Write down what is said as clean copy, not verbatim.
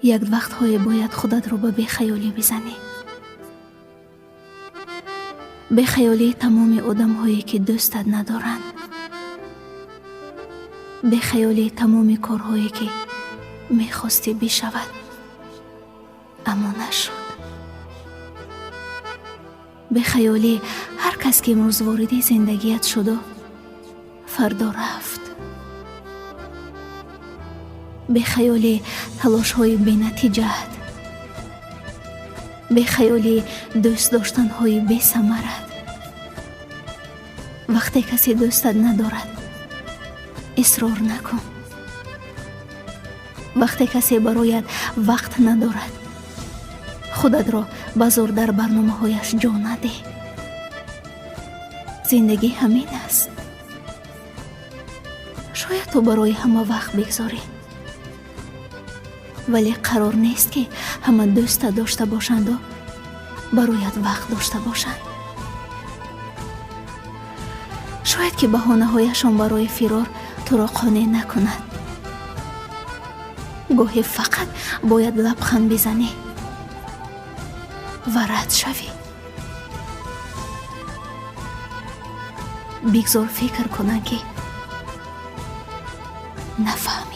Як вақтҳое бояд худатро ба бехаёлӣ бизанӣ, бехаёлии тамоми одамҳое, ки дӯстат надоранд, бехаёлии тамоми корҳое, ки мехостӣ бишавад, аммо нашуд, бехаёлӣ ҳар кас, ки имрӯз вориди зиндагият шуду фардо рафт, бехаёли талошҳои бенатиҷаат, бехаёли дӯст доштанҳои бесамарат. Вақте касе дӯстат надорад, исрор накун. Вақте касе бароят вақт надорад, худатро ба зӯр дар барномаҳояш ҷо надеҳ. Зиндагӣ ҳамин аст. Шояд ту барои ҳама вақт бигзорӣ, вале қарор нест, ки ҳама дӯстат дошта бошанду бароят вақт дошта бошанд. Шояд ки баҳонаҳояшон барои фирор туро қонеъ накунад. Гоҳе фақат бояд лабханд бизанӣ ва рад шавӣ. Бигзор фикр кунанд, ки нафаҳмидӣ.